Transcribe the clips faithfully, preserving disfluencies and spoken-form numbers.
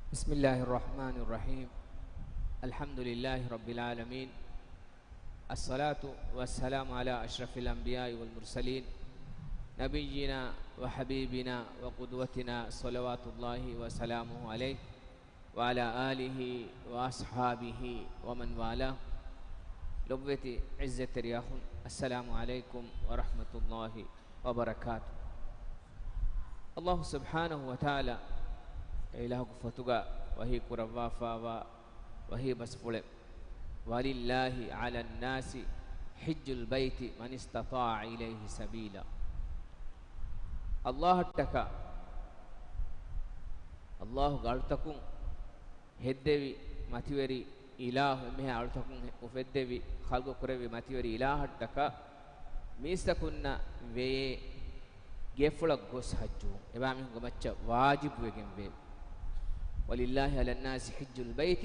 بسم الله الرحمن الرحيم. الحمد لله رب العالمين. الصلاة والسلام على أشرف الأنبياء والمرسلين، نبينا وحبيبنا وقدوتنا، صلوات الله وسلامه عليه، وعلى آله وأصحابه ومن والاه. ލޮބުވެތި ޢިއްޒަތްތެރި އަޚުން، السلام عليكم ورحمة الله وبركاته. ﷲ ސުބްޙާނަހޫ ވަތަޢާލާ އެ އިލާހުގެ ފޮތުގަ ވަޙީ ކުރައްވާފާވާ ވަޙީ ބަސްފުޅެއް، وَلِلَّهِ عَلَى النَّاسِ حِجُّ الْبَيْتِ مَنِ اسْتَطَاعَ إِلَيْهِ سَبِيلًا. ﷲ އަށްޓަކާ، ﷲ ގެ އަޅުތަކުން ހެއްދެވި މަތިވެރި އިލާހު، އެންމެހާ އަޅުތަކުން އުފެއްދެވި، ޚަލްޤު ކުރެއްވި މަތިވެރި އިލާހަށްޓަކާ މީސްތަކުންނަށް ވެޔޭ ގެފުޅަށް ގޮސް ޙައްޖުވުން. އެބައިމީހުންގެ މައްޗަށް ވާޖިބުވެގެން ވޭ. وَلِلَّهِ عَلَى النَّاسِ حِجُّ الْبَيْتِ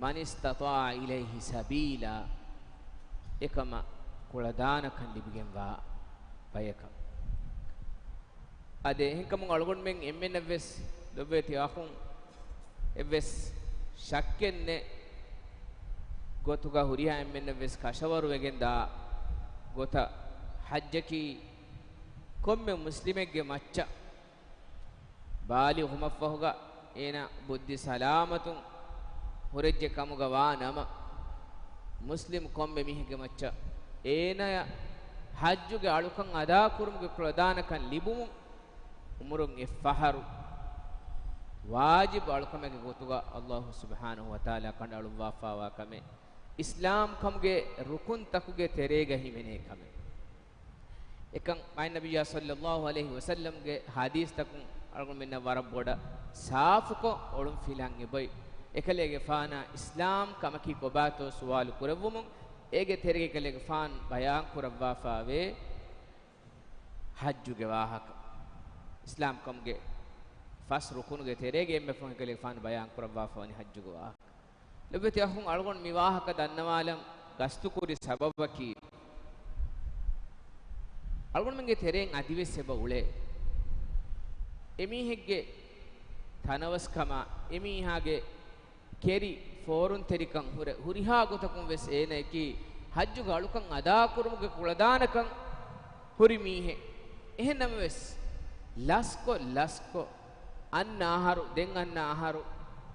مَنِ اسْتَطَاعَ إِلَيْهِ سَبِيلًا. އެކަމަށް ކުޅަދާނަކަން ލިބިގެންވާ ބަޔަކަށް. އާދެ، އެހެންކަމުން އަޅުގަނޑުމެން އެންމެންނަށްވެސް ލޮބުވެތި އަޚުން އެއްވެސް ޝައްކެއް ނެތް ގޮތުގަ ހުރިހާ އެންމެންނަށްވެސް ކަށަވަރުވެގެންދާ ގޮތަށް ޙައްޖަކީ ކޮންމެ މުސްލިމެއްގެ މައްޗަށް ބާލިޣުވުމަށްފަހުގަ އޭނާ ބުއްދި ސަލާމަތުން ހުރެއްޖެ ކަމުގަ ވާ ނަމަ، މުސްލިމް ކޮންމެ މީހެއްގެ މައްޗަށް އޭނާޔަށް ޙައްޖުގެ އަޅުކަން އަދާކުރުމުގެ ކުޅަދާނަކަން ލިބުމުން އުމުރުން އެއްފަހަރު ވާޖިބު އަޅުކަމެއްގެ ގޮތުގަ ﷲ ސުބްޙާނަހޫ ވަތަޢާލާ ކަނޑައަޅުއްވާފާވާ ކަމެއް އިސްލާމް ކަމުގެ ރުކުންތަކުގެ ތެރޭގަ ހިމެނޭ ކަމެއް. އެކަން މާތް ނަބިއްޔާ ޞައްލައްލާހު ޢަލައިހި ވަސައްލަމްގެ ޙަދީޘްތަކުން އަޅުގަނޑުމެންނަށް ވަރަށް ބޮޑަށް ސާފުކޮށް އޮޅުންފިލަން އެބޮތް. އެކަލޭގެފާނާ އިސްލާމް ކަމަކީ ކޮބާތޯ ސުވާލު ކުރެއްވުމުން އޭގެ ތެރޭގަ އެކަލޭގެފާނު ބަޔާން ކުރައްވާފާވޭ ޙައްޖުގެ ވާހަކަ. އިސްލާމް ކަމުގެ ފަސް ރުކުނުގެ ތެރޭގަ އެންމެ ފަހުން އެކަލޭގެފާނު ބަޔާން ކުރައްވާފާވަނީ ޙައްޖުގެ ވާހަކަ. ލޮބުވެތި އަޚުން، އަޅުގަނޑު މި ވާހަކަ ދަންނަވާލަން ގަސްތުކުރި ސަބަބަކީ، އަޅުގަނޑުމެންގެ ތެރެއިން އަދިވެސް އެބަ އުޅޭ އެމީހެއްގެ ތަނަވަސްކަމާ، އެމީހާގެ ކެރި ފޯރުންތެރިކަން ހުރެ، ހުރިހާ ގޮތަކުން ވެސް އޭނައަކީ ޙައްޖުގެ އަޅުކަން އަދާކުރުމުގެ ކުޅަދާނަކަން ހުރި މީހެއް. އެހެންނަމަވެސް، ލަސްކޮށް، ލަސްކޮށް، އަންނަ އަހަރު، ދެން އަންނަ އަހަރު،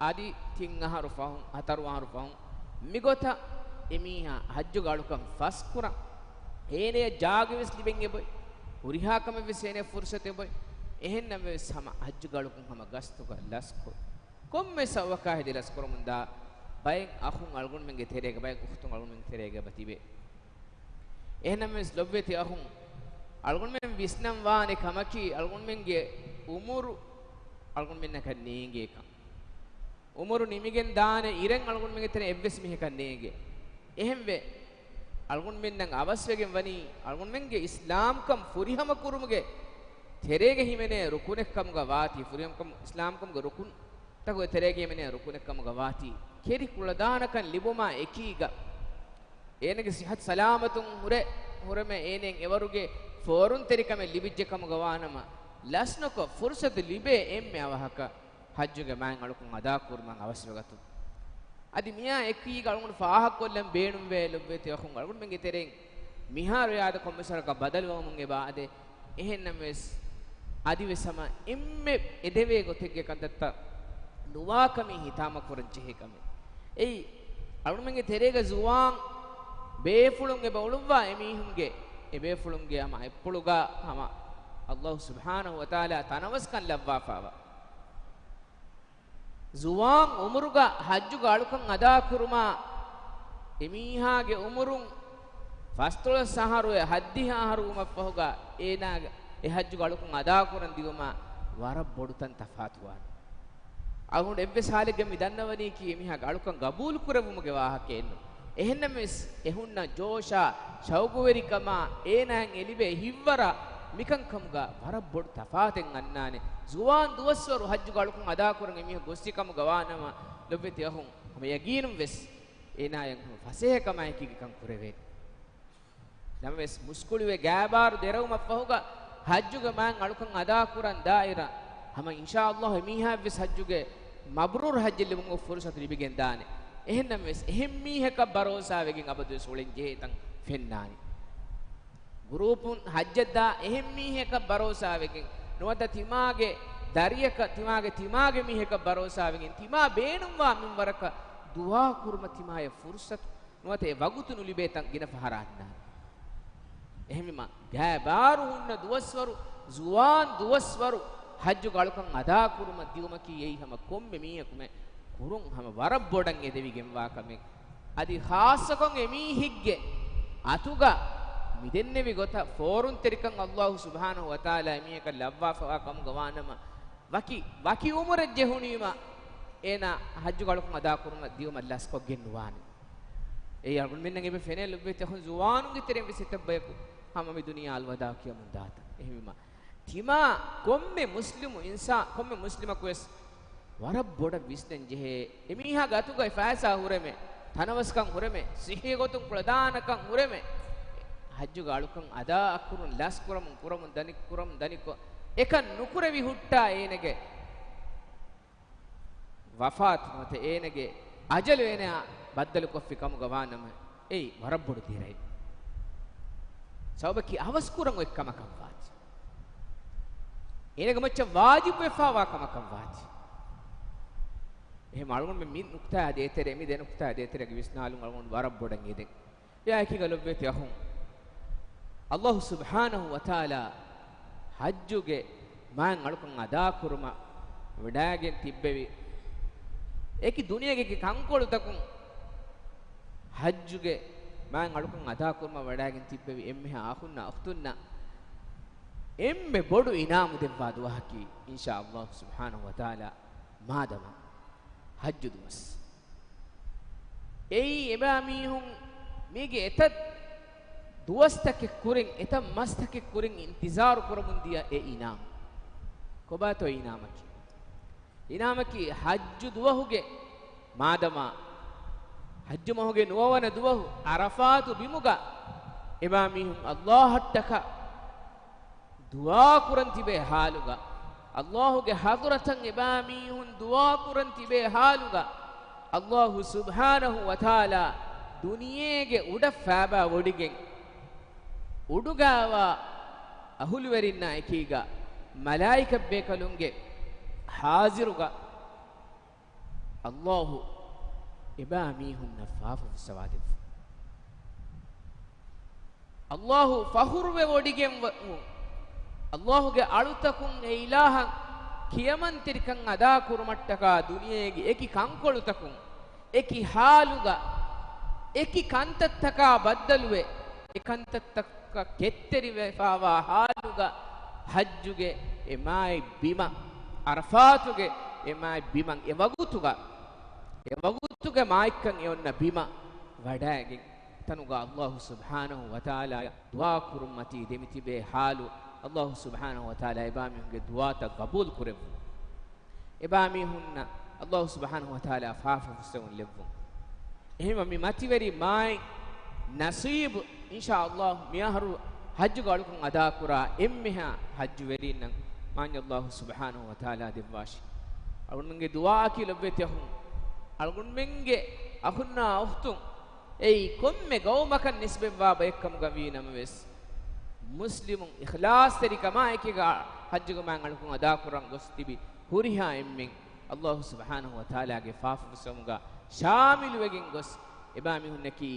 އަދި ތިން އަހަރު ފަހުން، ހަތަރު އަހަރު ފަހުން، މިގޮތަށް އެމީހާ ޙައްޖުގެ އަޅުކަން ފަސްކުރަން އޭނަޔަށް ޖާގަވެސް ލިބެން އެބޮތް. ހުރިހާ ކަމެއްވެސް އޭނަޔަށް ފުރުސަތު އެބޮތް. އެހެންނަމަވެސް، ހަމަ ޙައްޖުގެ އަޅުކަން ހަމަ ގަސްތުގަ ލަސްކޮށް، ކޮންމެ ސަބަބަކާ ހެދި ލަސްކުރަމުންދާ ބައެއް އަޚުން އަޅުގަނޑުމެންގެ ތެރޭގަ، ބައެއް އުޚްތުން އަޅުގަނޑުމެންގެ ތެރޭގަ އެބަ ތިބޭ. އެހެންނަމަވެސް ލޮބުވެތި އަޚުން، އަޅުގަނޑުމެން ވިސްނަން ވާނެ ކަމަކީ، އަޅުގަނޑުމެންގެ އުމުރު އަޅުގަނޑުމެންނަކަށް ނޭނގޭކަން. އުމުރު ނިމިގެން ދާނެ އިރެން އަޅުގަނޑުމެންގެ ތެރެއިން އެއްވެސް މީހަކަށް ނޭނގޭ. އެހެންވެ، އަޅުގަނޑުމެންނަށް އަވަސްވެގެން ވަނީ، އަޅުގަނޑުމެންގެ އިސްލާމްކަން ފުރިހަމަކުރުމުގެ ތެރޭގަ ހިމެނޭ ރުކުނެއްކަމުގަ ވާތީ، ފުރިހަމަކަމު، އިސްލާމްކަމުގެ ރުކުންތަކުގެ ތެރޭގަ ހިމެނޭ ރުކުނެއްކަމުގަ ވާތީ، ކެރި ކުޅަދާނަކަން ލިބުމާ އެކީގަ، އޭނަގެ ސިއްހަތު ސަލާމަތުން ހުރެ، ހުރެމެ އޭނައަށް އެވަރުގެ ފޯރުންތެރިކަމެއް ލިބިއްޖެ ކަމުގަ ވާނަމަ، ލަސްނުކޮށް ފުރުސަތު ލިބޭ އެންމެ އަވަހަކަށް ޙައްޖުގެ މާތް އަޅުކަން އަދާކުރުމަށް އަވަސްވެގަތުން. އަދި މިއާ އެކީގަ އަޅުގަނޑު ފާހަގަކޮށްލަން ބޭނުންވޭ ލޮބުވެތި އަޚުން، އަޅުގަނޑުމެންގެ ތެރެއިން މިހާރު އެ އާދަ ކޮންމެސް ވަރަކަށް ބަދަލުވަމުން އެބަ އާދޭ. އެހެންނަމަވެސް، އަދިވެސް ހަމަ އެންމެ އެދެވޭ ގޮތެއްގެ ކަންތައްތައް ނުވާކަމީ ހިތާމަކުރަން ޖެހޭ ކަމެއް. އެއީ، އަޅުގަނޑުމެންގެ ތެރޭގަ ޒުވާން ބޭފުޅުން އެބަ އުޅުއްވާ އެމީހުންގެ، އެބޭފުޅުންގެ ހަމަ އަތްޕުޅުގަ ހަމަ ﷲ ސުބްޙާނަހޫ ވަތަޢާލާ ތަނަވަސްކަން ލައްވާފާވާ. ޒުވާން އުމުރުގަ ޙައްޖުގެ އަޅުކަން އަދާކުރުމާ، އެމީހާގެ އުމުރުން ފަސްދޮޅަސް އަހަރުއެއް ހަތްދިހަ އަހަރު ވުމަށްފަހުގަ އޭނާގެ އެ ޙައްޖުގެ އަޅުކަން އަދާކުރަން ދިއުމާ ވަރަށް ބޮޑު ތަން ތަފާތުވާނެ. އަޅުގަނޑު އެއްވެސް ޙާލެއްގަ މި ދަންނަވަނީކީ އެމީހާގެ އަޅުކަން ގަބޫލު ކުރެއްވުމުގެ ވާހަކައެއްނު. އެހެންނަމަވެސް، އެ ހުންނަ ޖޯޝާ، ޝައުގުވެރިކަމާ، އޭނާއަށް އެ ލިބޭ ހިތްވަރާ، މިކަންކަމުގަ ވަރަށް ބޮޑު ތަފާތެއް އަންނާނެ. ޒުވާން ދުވަސްވަރު ޙައްޖުގެ އަޅުކަން އަދާކުރަން އެމީހަކު ގޮއްސި ކަމުގަ ވާނަމަ، ލޮބުވެތި އަޚުން، ހަމަ ޔަގީނުން ވެސް އޭނާއަށް ހަމަ ފަސޭހަކަމާ އެކީގަ ކަން ކުރެވޭނެ. ނަމަވެސް، މުސްކުޅިވެ ގާބާރު ދެރަވުމަށްފަހުގަ ޙައްޖުގެ މާތް އަޅުކަން އަދާކުރަން ދާއިރަށް، ހަމަ އިންޝާﷲ އެމީހާއަށްވެސް ޙައްޖުގެ މަބްރޫރު ހައްޖެއް ލިބުމުގެ ފުރުސަތު ލިބިގެން ދާނެ. އެހެންނަމަވެސް، އެހެން މީހަކަށް ބަރޯސާވެގެން އަބަދުވެސް އުޅެން ޖެހޭ ތަން ފެންނާނެ. ގްރޫޕުން ހައްޖަށް ދާ އެހެން މީހަކަށް ބަރޯސާވެގެން، ނުވަތަ ތިމާގެ ދަރިއަކަށް، ތިމާގެ، ތިމާގެ މީހަކަށް ބަރޯސާވެގެން، ތިމާ ބޭނުންވާ މިންވަރަކަށް ދުޢާ ކުރުމަށް ތިމާޔަށް ފުރުސަތު ނުވަތަ އެ ވަގުތު ނުލިބޭ ތަން ގިނަ ފަހަރާ އަންނާނެ. އެހެންވީމަ، ގާތް ބާރު ހުންނަ ދުވަސްވަރު، ޒުވާން ދުވަސްވަރު ޙައްޖުގެ އަޅުކަން އަދާކުރުމަށް ދިއުމަކީ އެއީ ހަމަ ކޮންމެ މީހަކު މެ ކުރުން ހަމަ ވަރަށް ބޮޑަށް އެދެވިގެންވާ ކަމެއް. އަދި ޚާއްޞަކޮށް އެމީހެއްގެ އަތުގަ މި ދެންނެވި ގޮތަށް ފޯރުންތެރިކަން ﷲ ސުބްޙާނަހޫ ވަތަޢާލާ އެމީހަކަށް ލައްވާފަވާ ކަމުގަ ވާނަމަ، ވަކި، ވަކި އުމުރެއް ޖެހުނީމަ، އޭނާ ޙައްޖުގެ އަޅުކަން އަދާކުރުމަށް ދިއުމަށް ލަސްކޮށްގެން ނުވާނެ. އެއީ އަޅުގަނޑުމެން އެބަ ފެނޭ ލޮބުވެތި އަޚުން ޒުވާނުންގެ ތެރެއިން ވެސް އެތައް ބަޔަކު ހަމަ މި ދުނިޔެއާ އަލްވަދާޢު ކިޔަމުން ދާތަން. އެހެންވީމަ، ތިމާ ކޮންމެ މުސްލިމު އިންސާ-، ކޮންމެ މުސްލިމަކު ވެސް ވަރަށް ބޮޑަށް ވިސްނަން ޖެހޭ. އެމީހާގެ އަތުގައި ފައިސާ ހުރެމެ، ތަނަވަސްކަން ހުރެމެ، ޞިއްޙީ ގޮތުން ކުޅަދާނަކަން ހުރެމެ، ޙައްޖުގެ އަޅުކަން އަދާ ކުރުން، ލަސް ކުރަމުން، ކުރަމުން ދަނި، ކުރަމުން ދަނިކޮށް، އެކަން ނުކުރެވި ހުއްޓާ އޭނަގެ ވަފާތު ނުވަތަ އޭނަގެ އަޖަލު އޭނައާ ބައްދަލުކޮށްފި ކަމުގަ ވާނަމަ، އެއީ ވަރަށް ބޮޑު ދެރައެއް. ސަބަބަކީ އަވަސްކުރަން އޮތް ކަމަކަށް ވާތީ. އޭނަގެ މައްޗަށް ވާޖިބުވެފާވާ ކަމަކަށް ވާތީ. އެހެން އަޅުގަނޑުމެން މި ނުކުތާ ދޭތެރޭ، މި ދެ ނުކުތާ ދޭތެރޭގެ ވިސްނާލުން އަޅުގަނޑު ވަރަށް ބޮޑަށް އެދެން. އެއާއެކީގަ ލޮބުވެތި އަޚުން، ﷲ ސުބްޙާނަހޫ ވަތަޢާލާ ޙައްޖުގެ މާތް އަޅުކަން އަދާކުރުމަށް ވަޑައިގެން ތިއްބެވި، އެކި ދުނިޔޭގެ އެކި ކަންކޮޅުތަކުން ޙައްޖުގެ މާތް އަޅުކަން އަދާކުރުމަށް ވަޑައިގެން ތިއްބެވި އެންމެހާ އަޚުންނާ އުޚްތުންނަށް އެންމެ ބޮޑު އިނާމު ދެއްވާ ދުވަހަކީ، އިންޝާ ﷲ ސުބްޙާނަހޫ ވަތަޢާލާ މާދަމާ ޙައްޖު ދުވަސް. އެއީ އެބައިމީހުން މީގެ އެތައް ދުވަސްތަކެއް ކުރިން، އެތައް މަސްތަކެއް ކުރިން އިންތިޒާރު ކުރަމުން ދިޔަ އެ އިނާމު. ކޮބާތޯ އިނާމަކީ؟ އިނާމަކީ ޙައްޖު ދުވަހުގެ މާދަމާ، ޙައްޖު މަހުގެ ނުވަވަނަ ދުވަހު ޢަރަފާތު ބިމުގަ އެބައިމީހުން ﷲ އަށްޓަކާ ދުޢާ ކުރަން ތިބޭ ޙާލުގަ، ﷲ ގެ ޙަޟްރަތަށް އެބައިމީހުން ދުޢާ ކުރަން ތިބޭ ޙާލުގަ، ﷲ ސުބްޙާނަހޫ ވަތަޢާލާ ދުނިޔޭގެ އުޑަށް ފައިބާ ވޮޑިގެން، އުޑުގައިވާ އަހުލުވެރިންނާ އެކީގަ، މަލާއިކަ ބޭކަލުންގެ ޙާޟިރުގަ، ﷲ އެބައިމީހުންނަށް ފާފަ ފުއްސަވާދެއްވުން. ﷲ ފަޚުރުވެ ވޮޑިގެން ވަ-، ވުން. ﷲ ގެ އަޅުތަކުން އެ އިލާހަށް ކިޔަމަންތެރިކަން އަދާކުރުމަށްޓަކާ ދުނިޔޭގެ އެކި ކަންކޮޅުތަކުން، އެކި ޙާލުގަ، އެކި ކަންތައްތަކާ ބައްދަލުވެ، އެ ކަންތައްތަކަށް ކެތްތެރިވެފާވާ ޙާލުގަ، ޙައްޖުގެ އެ މާތް ބިމަށް، ޢަރަފާތުގެ އެ މާތް ބިމަށް އެ ވަގުތުގަ، އެ ވަގުތުގެ މާތްކަން އެ އޮންނަ ބިމަށް ވަޑައިގެން، އެތަނުގަ ﷲ ސުބްޙާނަހޫ ވަތަޢާލާ ދުޢާ ކުރުން މަތީ ދެމިތިބޭ ޙާލު، ﷲ ސުބްޙާނަހޫ ވަތަޢާލާ އެބައިމީހުންގެ ދުޢާތައް ގަބޫލު ކުރެއްވުން. އެބައިމީހުންނަށް ﷲ ސުބްޙާނަހޫ ވަތަޢާލާ ފާފަ ފުއްސެވުން ލެއްވުން. އެހެންވެ، މި މަތިވެރި މާތް ނަޞީބު، އިންޝާ ﷲ، މިއަހަރު ޙައްޖުގެ އަޅުކަން އަދާކުރާ އެންމެހާ ޙައްޖުވެރީންނަށް މާތް ﷲ ސުބްޙާނަހޫ ވަތަޢާލާ ދެއްވާށި. އަޅުގަނޑުމެންގެ ދުޢާއަކީ ލޮބުވެތި އަޚުން، އަޅުގަނޑުމެންގެ އަޚުންނާ އުޚްތުން، އެއީ ކޮންމެ ގައުމަކަށް ނިސްބަތްވާ ބައެއްކަމުގަ ވީ ނަމަވެސް، މުސްލިމުން އިޚްލާޞްތެރިކަމާ އެކީގަ ޙައްޖުގެ މާތް އަޅުކަން އަދާކުރަން ގޮސް ތިބި ހުރިހާ އެންމެން ﷲ ސުބްޙާނަހޫ ވަތަޢާލާގެ ފާފަ ފުއްސެވުމުގަ ޝާމިލުވެގެން ގޮސް، އެބައިމީހުންނަކީ